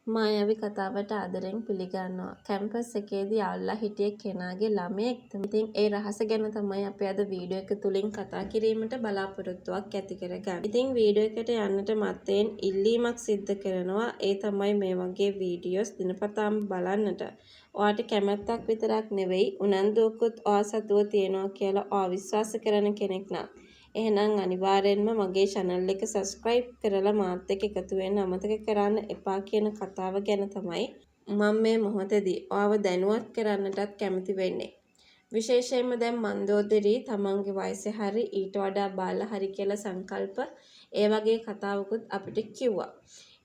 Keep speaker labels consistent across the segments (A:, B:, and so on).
A: මායාවි කතාවට ආදරෙන් පිළිගන්නවා. කැම්පස් එකේදී අල්ලා හිටිය කෙනාගේ ළමයෙක්ද? ඉතින් ඒ රහස ගැන තමයි අපි අද වීඩියෝ එක තුලින් කතා කිරීමට බලාපොරොත්තුවක් ඇති කරගන්නේ. ඉතින් වීඩියෝ එකට යන්නට මත්තෙන් ඉල්ලීමක් සිද්ධ කරනවා. ඒ තමයි මේ වගේ වීඩියෝස් දිනපතාම බලන්නට ඔයාට කැමැත්තක් විතරක් නෙවෙයි, උනන්දුවකුත් ඔයා සතුව තියෙනවා කියලා ඔයා විශ්වාස කරන කෙනෙක් නම්, එහෙනම් අනිවාර්යෙන්ම මගේ චැනල් එක සබ්ස්ක්‍රයිබ් කරලා මාත් එක්ක එකතු වෙන්න අමතක කරන්න එපා කියන කතාව ගැන තමයි මම මේ මොහොතේදී ඔයාව දැනුවත් කරන්නටත් කැමති වෙන්නේ. විශේෂයෙන්ම දැන් මන්දෝදරී තමන්ගේ වයසේ හරි ඊට වඩා බාල හරි කියලා සංකල්ප ඒ වගේ කතාවකුත් අපිට කිව්වා.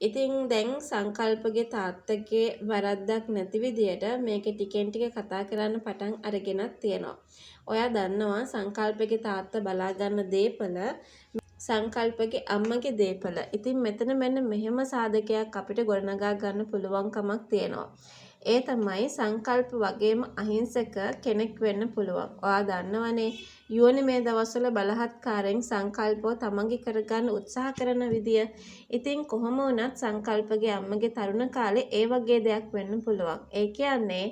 A: ඉතින් දැන් සංකල්පගේ තාත්තගේ වැරද්දක් නැති විදියට මේක ටිකෙන් ටික කතා කරන්න පටන් අරගෙනත් තියෙනවා. ඔයා දන්නවා සංකල්පගේ තාත්තා බලා ගන්න දේපල සංකල්පගේ අම්මගේ දේපල. ඉතින් මෙතන මෙන්න මෙහෙම සාධකයක් අපිට ගොඩනගා ගන්න පුළුවන්කමක් තියෙනවා. ඒ තමයි සංකල්ප වගේම අහිංසක කෙනෙක් වෙන්න පුළුවන්. ඔයා දන්නවනේ යුවනි මේ දවස්වල බලහත්කාරයෙන් සංකල්පව තමන්ගේ කරගන්න උත්සාහ කරන විදිය. ඉතින් කොහොම වුණත් සංකල්පගේ අම්මගේ තරුණ කාලේ ඒ වගේ දෙයක් වෙන්න පුළුවන්. ඒ කියන්නේ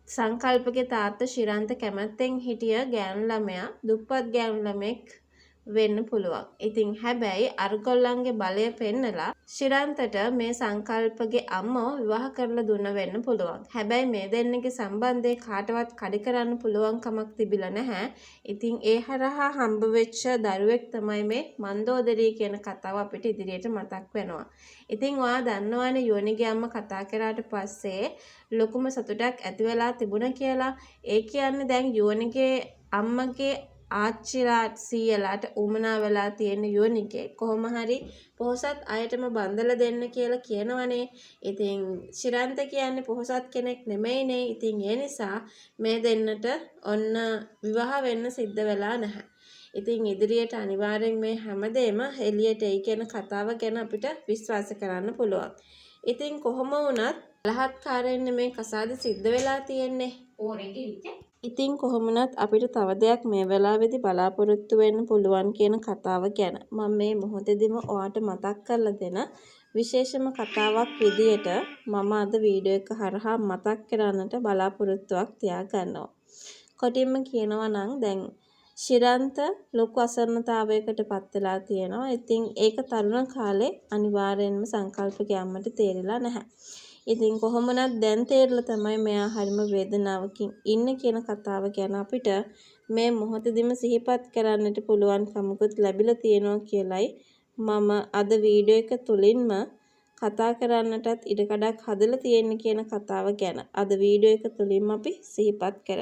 A: සංකල්පගේ තාත්තා ශිරන්ත කැමැත්තෙන් හිටිය ගෑනු ළමයා දුප්පත් ගෑනු ළමයෙක් වෙන්න පුළුවන්. ඉතින් හැබැයි අරගොල්ලන්ගේ බලය පෙන්නලා ශිරන්තට මේ සංකල්පගේ අම්මව විවාහ කරලා දුන්න වෙන්න පුළුවන්. හැබැයි මේ දෙන්නගේ සම්බන්ධය කාටවත් කඩ කරන්න පුළුවන් කමක් තිබිලා නැහැ. ඉතින් ඒ හරහා හම්බ වෙච්ච දරුවෙක් තමයි මේ මන්දෝදරී කියන කතාව අපිට ඉදිරියට මතක් වෙනවා. ඉතින් ඔයා දන්නවනේ යෝනිගේ අම්මා කතා කරාට පස්සේ ලොකුම සතුටක් ඇති වෙලා තිබුණා කියලා. ඒ කියන්නේ දැන් යෝනිගේ අම්මගේ ආච්චිලාට සීයලාට උවමනා වෙලා තියෙන යුවනිගේ කොහොම හරි පොහොසත් අයටම බන්දලා දෙන්න කියලා කියනවනේ. ඉතින් ශිරන්ත කියන්නේ පොහොසත් කෙනෙක් නෙමෙයිනේ. ඉතින් ඒ නිසා මේ දෙන්නට ඔන්න විවාහ වෙන්න සිද්ධ වෙලා නැහැ. ඉතින් ඉදිරියට අනිවාර්යෙන් මේ හැමදේම එළියට එයි කියන කතාව ගැන අපිට විශ්වාස කරන්න පුළුවන්. ඉතින් කොහොම වුණත් බලහත්කාරයෙන් මේ කසාද සිද්ධ වෙලා තියෙන්නේ. ඉතින් කොහොම වුණත් අපිට තව දෙයක් මේ වෙලාවේදී බලාපොරොත්තු වෙන්න පුළුවන් කියන කතාව ගැන මම මේ මොහොතේදීම ඔයාට මතක් කරලා දෙන විශේෂම කතාවක් විදියට මම අද වීඩියෝ එක හරහා මතක් කරන්නට බලාපොරොත්තුවක් තියාගන්නවා. කොටින්ම කියනවා නම් දැන් ශිරන්ත ලොකු අසරණතාවයකට පත් වෙලා තියෙනවා. ඉතින් ඒක තරුණ කාලේ අනිවාර්යෙන්ම සංකල්පගේ අම්මට තේරිලා නැහැ. ඉතින් කොහොම වුණත් දැන් තේරිලා තමයි මෙයා හරිම වේදනාවකින් ඉන්නේ කියන කතාව ගැන අපිට මේ මොහොතේදීම සිහිපත් කරන්නට පුළුවන්කමකුත් ලැබිලා තියෙනවා කියලයි මම අද වීඩියෝ එක තුලින්ම කතා කරන්නටත් ඉඩකඩක් හදලා තියෙන්නේ කියන කතාව ගැන අද වීඩියෝ එක තුලින්ම අපි සිහිපත් කරමු.